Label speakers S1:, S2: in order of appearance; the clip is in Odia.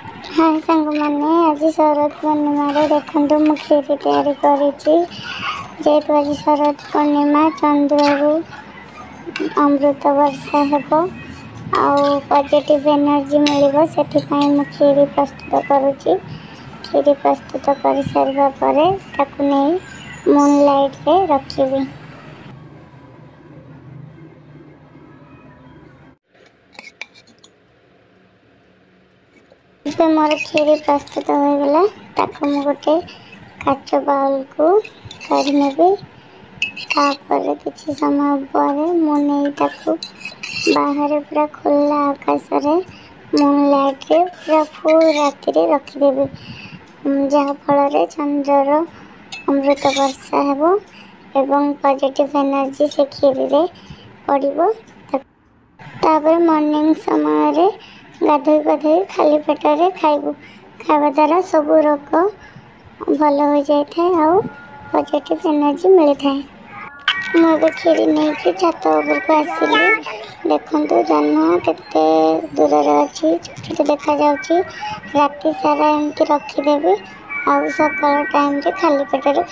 S1: ହାଏ ସାଙ୍ଗମାନେ, ଆଜି ଶରଦ ପୂର୍ଣ୍ଣିମାରେ ଦେଖନ୍ତୁ ମୁଁ କ୍ଷୀରି ତିଆରି କରିଛି। ଯେହେତୁ ଆଜି ଶରଦ ପୂର୍ଣ୍ଣିମା, ଚନ୍ଦ୍ରରୁ ଅମୃତ ବର୍ଷା ହେବ ଆଉ ପଜିଟିଭ୍ ଏନର୍ଜି ମିଳିବ, ସେଥିପାଇଁ ମୁଁ କ୍ଷୀରି ପ୍ରସ୍ତୁତ କରୁଛି। କ୍ଷୀରି ପ୍ରସ୍ତୁତ କରିସାରିବା ପରେ ତାକୁ ନେଇ ମୁନ୍ ଲାଇଟ୍ରେ ରଖିବି। ଏବେ ମୋର କ୍ଷୀରି ପ୍ରସ୍ତୁତ ହୋଇଗଲା। ତାକୁ ମୁଁ ଗୋଟେ କାଚ ବାଉଲକୁ କାଢ଼ି ନେବି। ତାପରେ କିଛି ସମୟ ପରେ ମୁଁ ନେଇ ତାକୁ ବାହାରେ ପୁରା ଖୋଲା ଆକାଶରେ ମୁନ୍ ଲାଇଟ୍ରେ ପୁରା ଫୁଲ୍ ରାତିରେ ରଖିଦେବି, ଯାହାଫଳରେ ଚନ୍ଦ୍ରର ଅମୃତ ବର୍ଷା ହେବ ଏବଂ ପଜିଟିଭ୍ ଏନର୍ଜି ସେ କ୍ଷୀରିରେ ପଡ଼ିବ। ତାପରେ ମର୍ଣ୍ଣିଂ ସମୟରେ ଗାଧୋଇ ପାଧୋଇ ଖାଲି ପେଟରେ ଖାଇବୁ। ଖାଇବା ଦ୍ୱାରା ସବୁ ରୋଗ ଭଲ ହୋଇଯାଇଥାଏ ଆଉ ପଜିଟିଭ୍ ଏନର୍ଜି ମିଳିଥାଏ। ମୁଁ ଏବେ କ୍ଷୀରି ନେଇକି ଛାତ ଉପରକୁ ଆସିଲି। ଦେଖନ୍ତୁ ଜହ୍ନ କେତେ ଦୂରରେ ଅଛି, ଛୋଟ ଛୋଟ ଦେଖାଯାଉଛି। ରାତି ସାରା ଏମିତି ରଖିଦେବି ଆଉ ସକାଳ ଟାଇମ୍ରେ ଖାଲି ପେଟରେ ଖାଇ